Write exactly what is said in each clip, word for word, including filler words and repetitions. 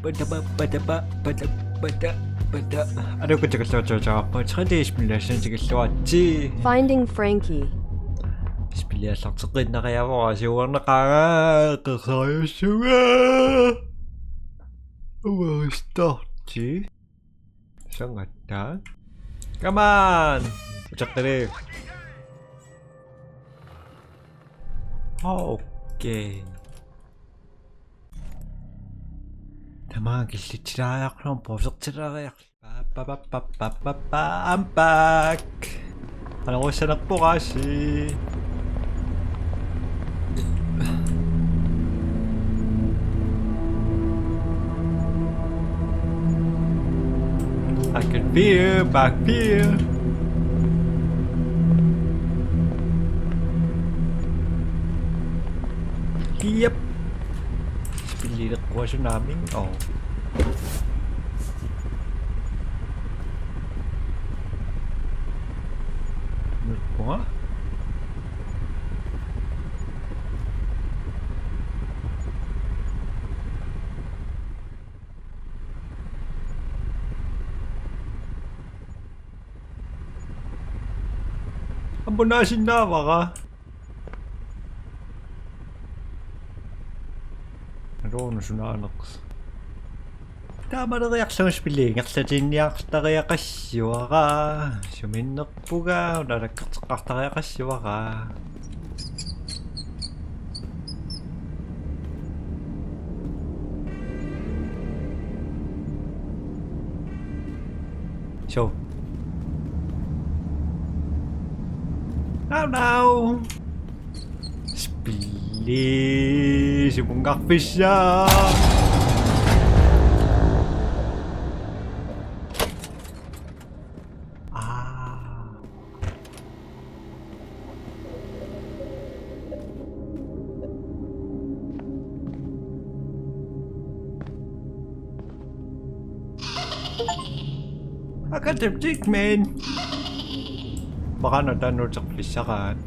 Pata, pata, pata, pata, pata, pata. Anu, tikilluatsiarput, tre D spilliassat tikilluaritsi. Finding Frankie. Spilliallarteqqinnariarpara siuarneqaanga qeqsariussuga. Uaristarti. Sangatta. Come on. Uteqqili. Okay. Tamaanga killitsilaariarlugu puusertilaariarlugu. Pa, pa, pa, pa, pa, pa, pa, I'm back. Alorissanerpoq aasiit. I can feel back here. Yep. Spillileqquasunnaami. Oh. Nukua. Ampunaasinnaavara. Aloornaq sunaaneq. Taamaleriarlugu spilli ingerlatinniartariaqassavara. Sumiinnerpunga, una alakkarteqqaartariaqassavara. So. Oh no. Spilli, simungarfissaa. Ah. Akatiptik, man. Maqaana taanna uterfissaqaat.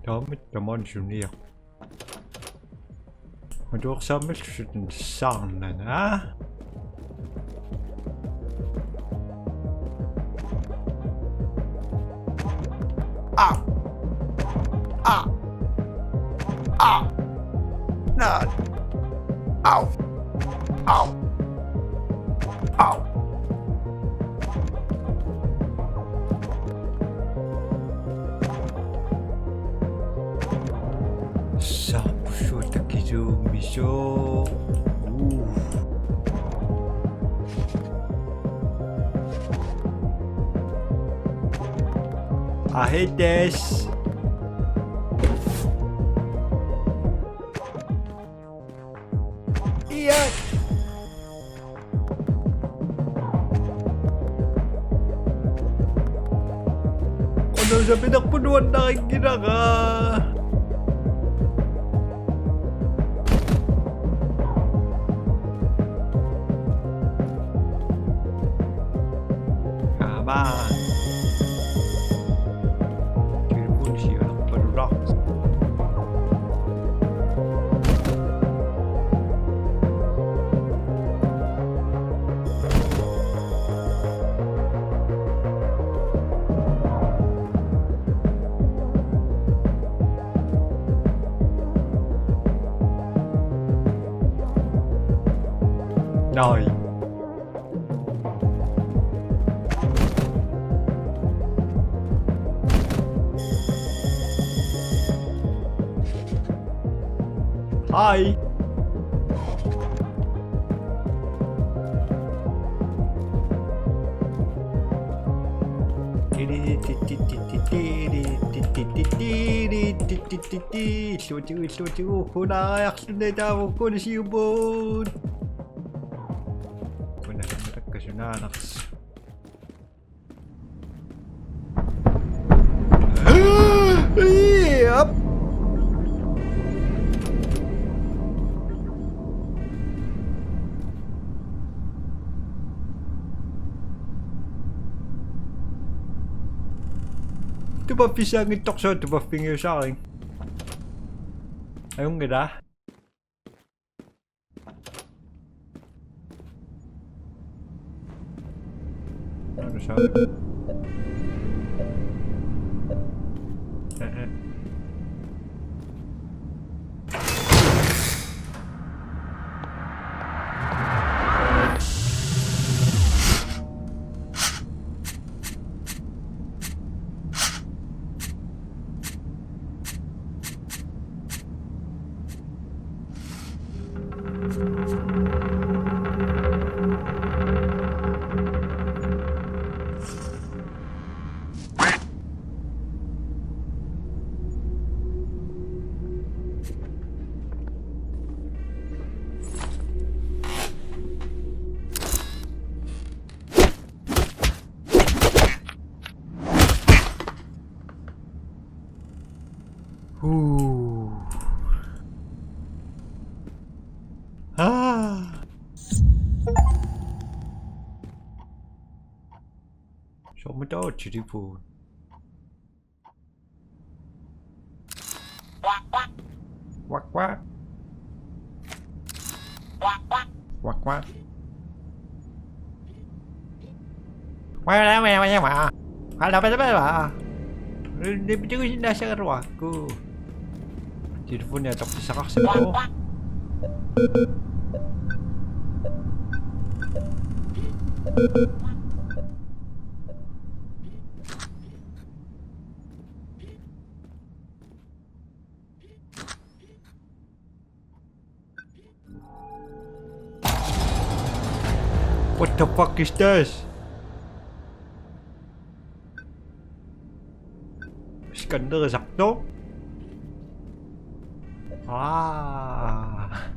Taamit taman suniaq. Matuarsaammallu sutun saarnanga. Ah! Ah! Ah! No! Au! Au! Au! Saappussua takisuummisoq. Uu. I hate this. Ia. Qanoq sapinerput nuannarinngilara. Come on. Telefoni siunerpalulaa. Noi. Hi. Illuatigu, illuatigu, hunaariarluni taava ukkuni siumut. Una takka sunaanarsi. Yep. Tupaffissaanngitsorsuaq tupaffigiusaarin. Ajunngilaq. Nå, du så. Ja, ja. Huu. Ah. Soormitaava telefon? Quack, quack. Quack, quack. Quack, quack. Hala, hala, hala, hala. Nipitugu sinnaassaagaluarakku. Telefoni atorfissaqarsimavoq. What the fuck is this? Scannerisartoq. Ah.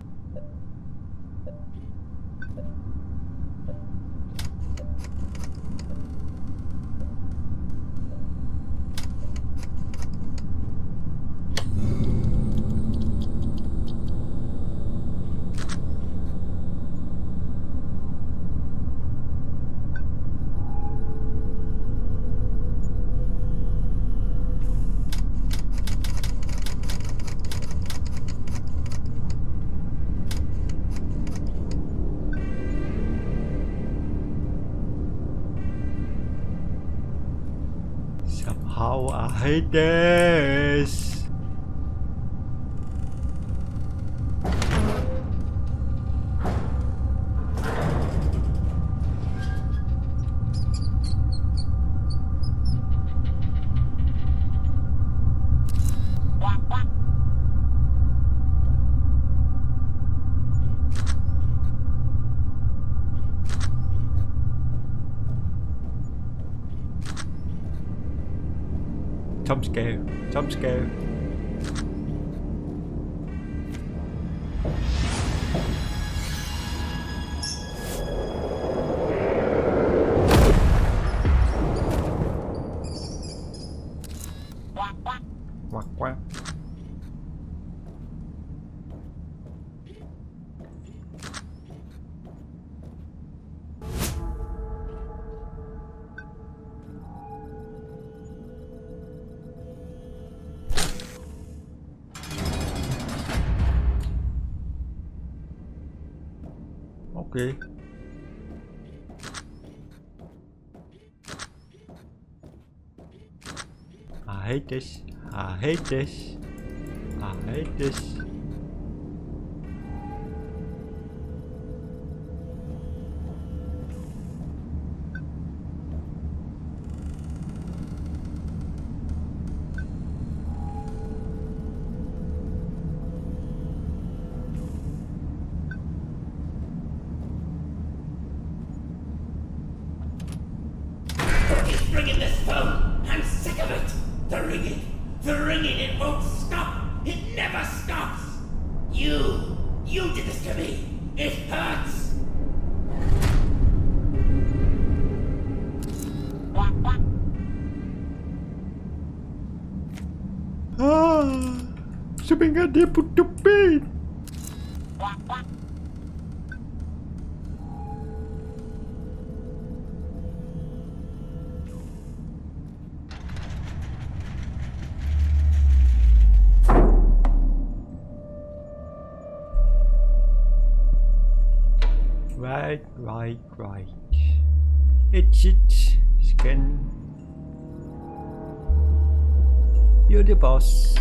Somehow I hate this. Jump scare. Jump scare. Quack, quack. Okay. I hate this. I hate this. I hate this. He's bringing this phone. I'm sick of it. The ringing, the ringing, it won't stop. It never stops. You, you did this to me. It hurts. Ah, subinga dia putupi. Right, right. Exit. Scan. You're the boss.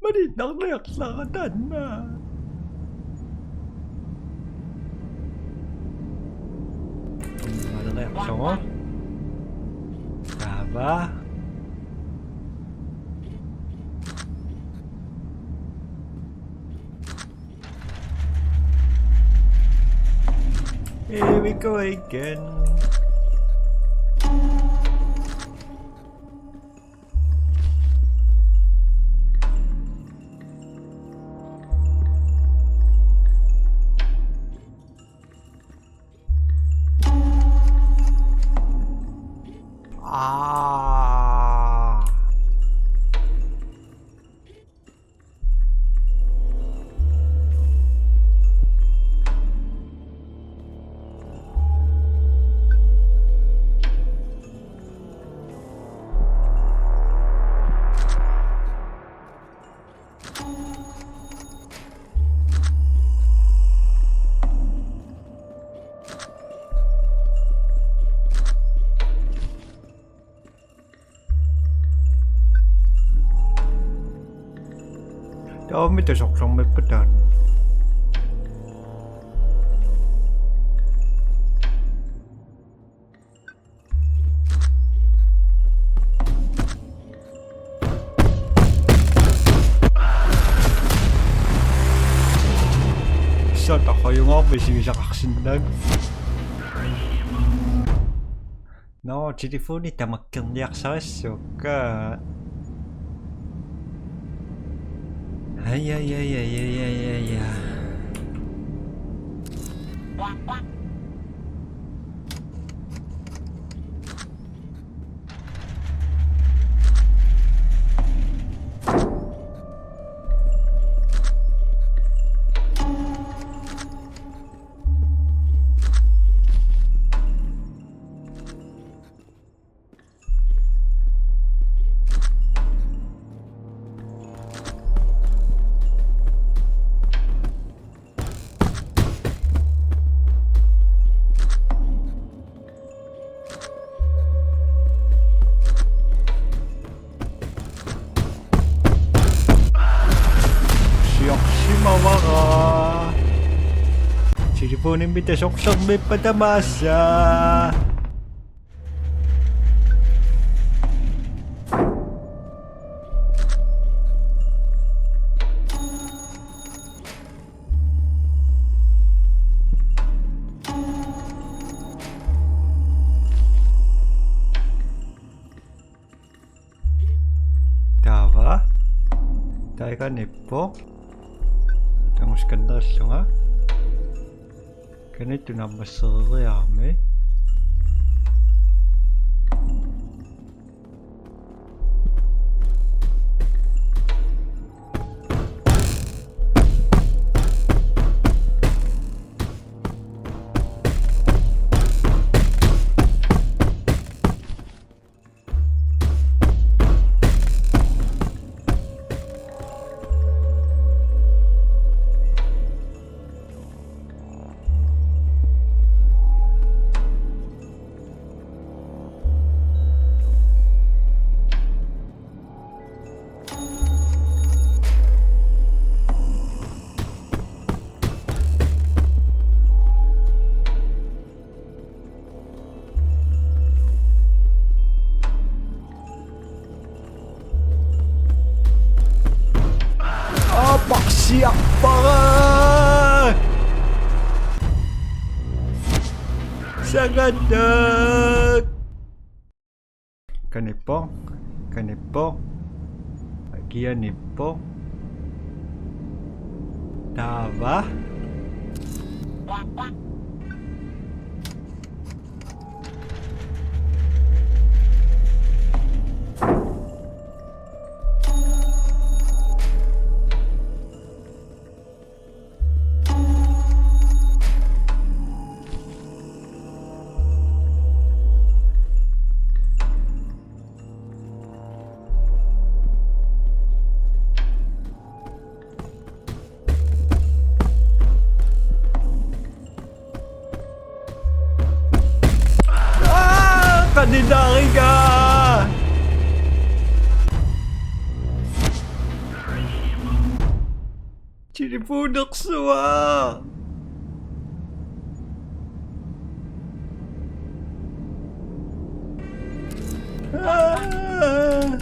Malinnaarniarlara taanna. Malinnaarniarlugu. Taava. Here we go again. Ah. Taava mita sorsormiippat taanna? Sota hojungaarpisigisaqarsinnaapput. Nå, telefoni tamakkerniarsarissuakka. Ai, ai, ai. Siorsimavara. Telefonimmi tasorsermiippat tamaasa. Taava. Taava nippo. Tamuskannerlunga. Kanittu nammassereeriarmi. Aapparsiarpara! Sangattaaq! Kanippo, kanippo, kianippo. Taava. Aa, qanileriga! Telefonersuaq! Aa!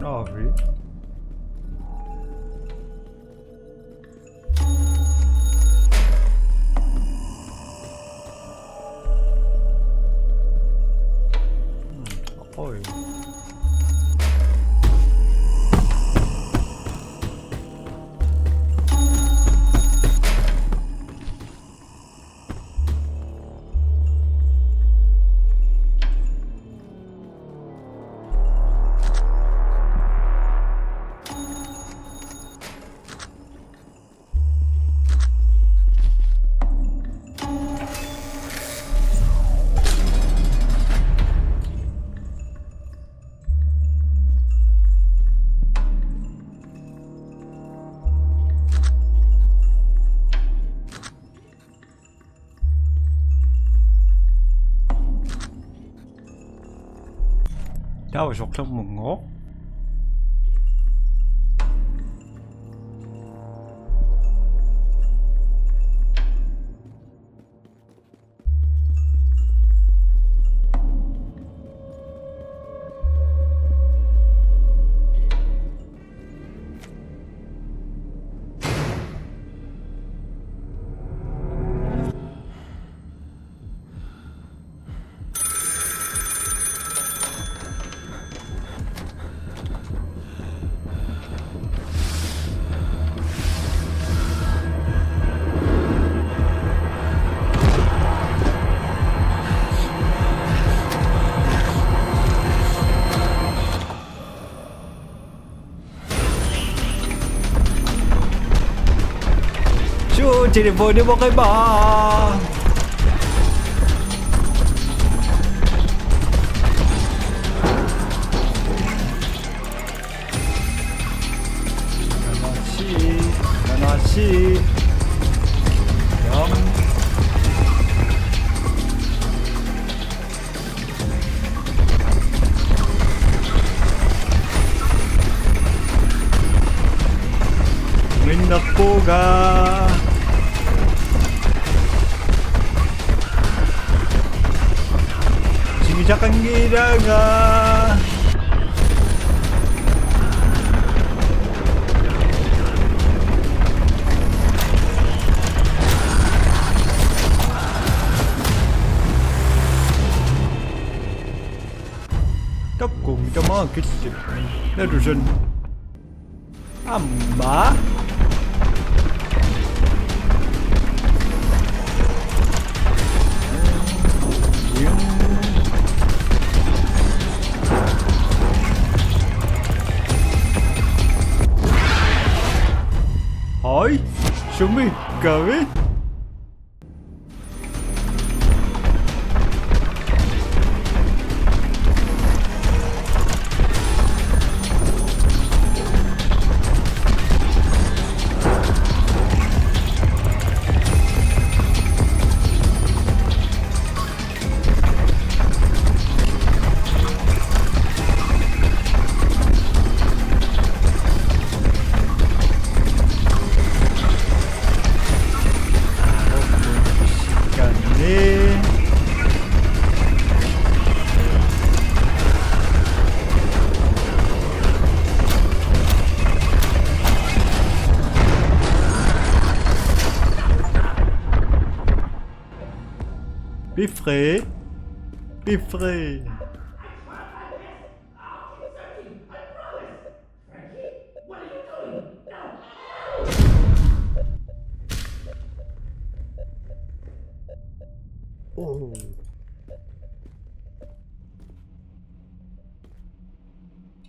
Nå, vi. Oi. Taava soorlu mungo. Suu, telefoni moqima. Kanasi, kanasi. Jam. Minnappuga. Simisaqanngilanga. Takkumi tamakku killit. Nalusan. Aamma. Hoi, sumiikkavit? Be free. Be free. Oh.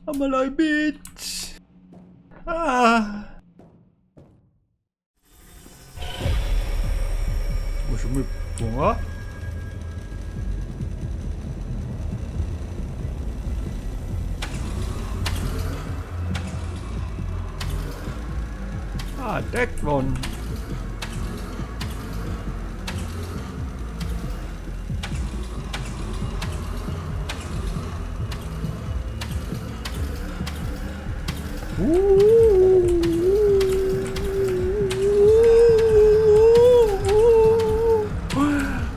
I'm alive, bitch. Ah. Ushumi bunga. Ah, that one.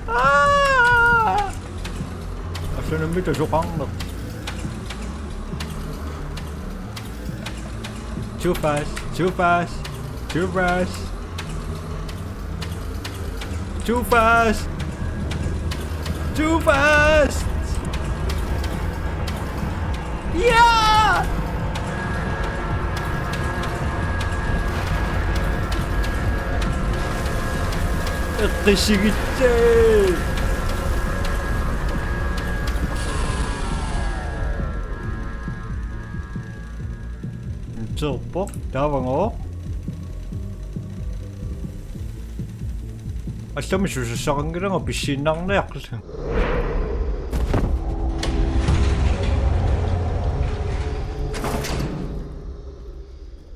Aa! Assanummik tusoqarneq. Too fast, too fast, too fast. Too fast! Too fast! Yeah! Eqqissigissaaq! Nutserpoq, taavagooq. Allamik susassaqanngilanga pissinnaarniarlu.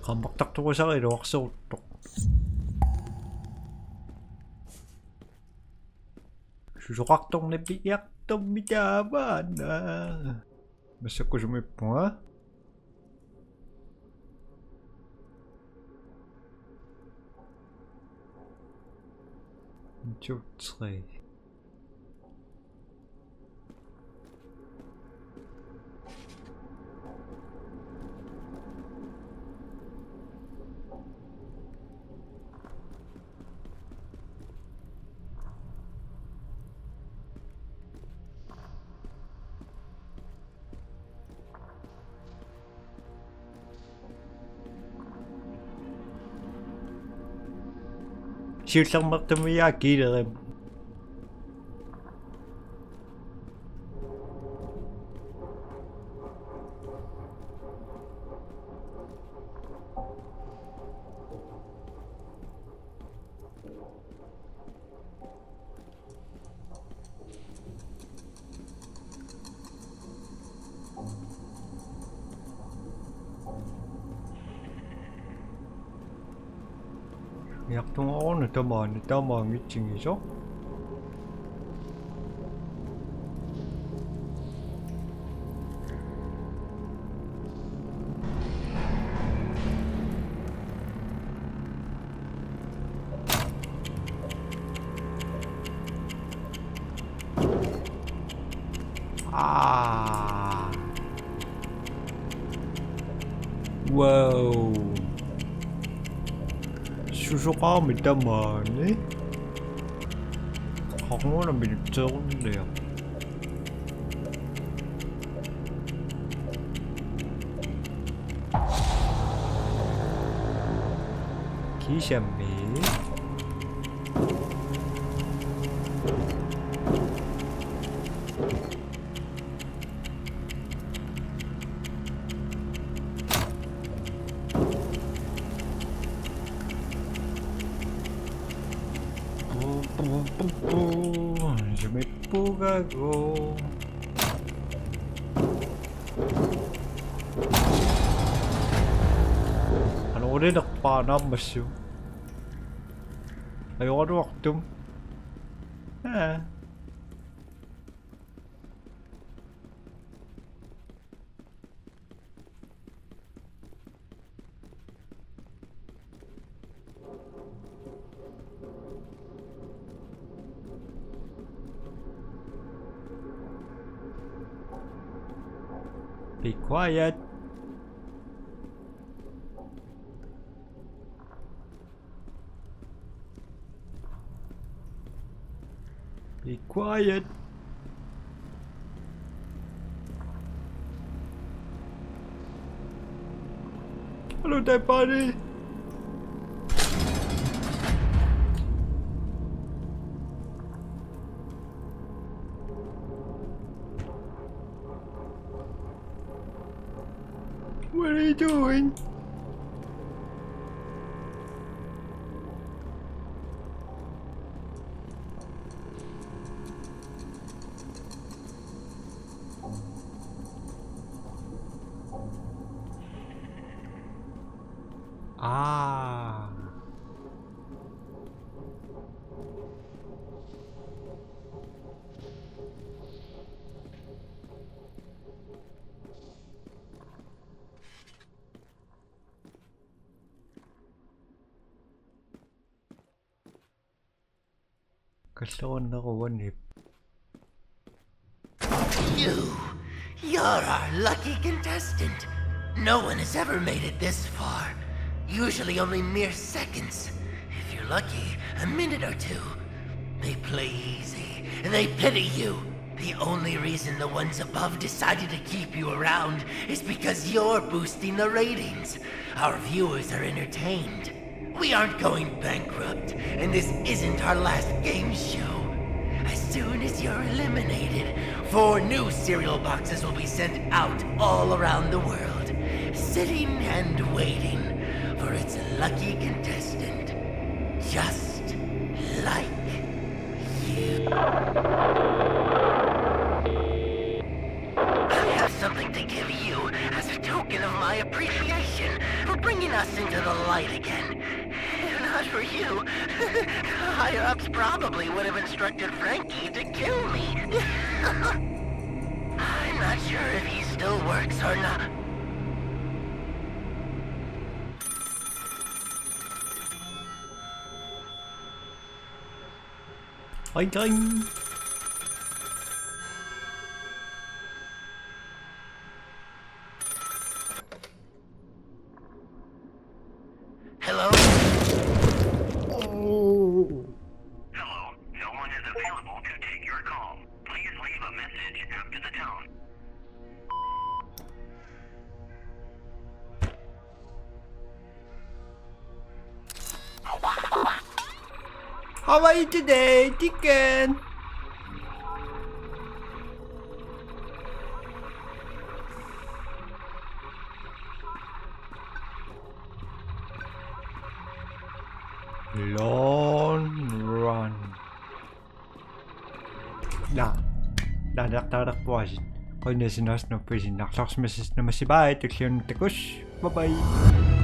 Qaammartartorisara iluarseruttoq. Susoqartorniartormi taamaanna. Massakkut sumippunga? Two, three. Siullermeertumiiaat kiilerim. Iartugaaruna tamaani, tamaanngitsingisoq. Aa. Wow. Susoqarami tamaani. Qarnguuna minutseerniaq. Kisami. Pu, pu, pu, pu. Sumippugagu. Qanoq ulilerpaa naammassivoq. Ajoraluartumik. Aa. Be quiet. Be quiet. Hello, dead body. What are you doing? Ah. Kalluunneruanip. You, you're our lucky contestant. No one has ever made it this far. Usually only mere seconds. If you're lucky, a minute or two. They play easy, and they pity you. The only reason the ones above decided to keep you around is because you're boosting the ratings. Our viewers are entertained. We aren't going bankrupt, and this isn't our last game show. As soon as you're eliminated, four new cereal boxes will be sent out all around the world, sitting and waiting for its lucky contestant. Just like you. I have something to give you as a token of my appreciation for bringing us into the light again. If not for you, the higher-ups probably would have instructed Frankie to kill me. I'm not sure if he still works or not. Oink, oink. Hello? Oh. Hello, no one is available to take your call. Please leave a message after the tone. How are you today, chicken? Long run. Naa. Naanartaarpuasit. Qujanaq sinuarsinnaapput isiginnaarluarsimassi, naammassivaat tulliani takuss. Bye bye.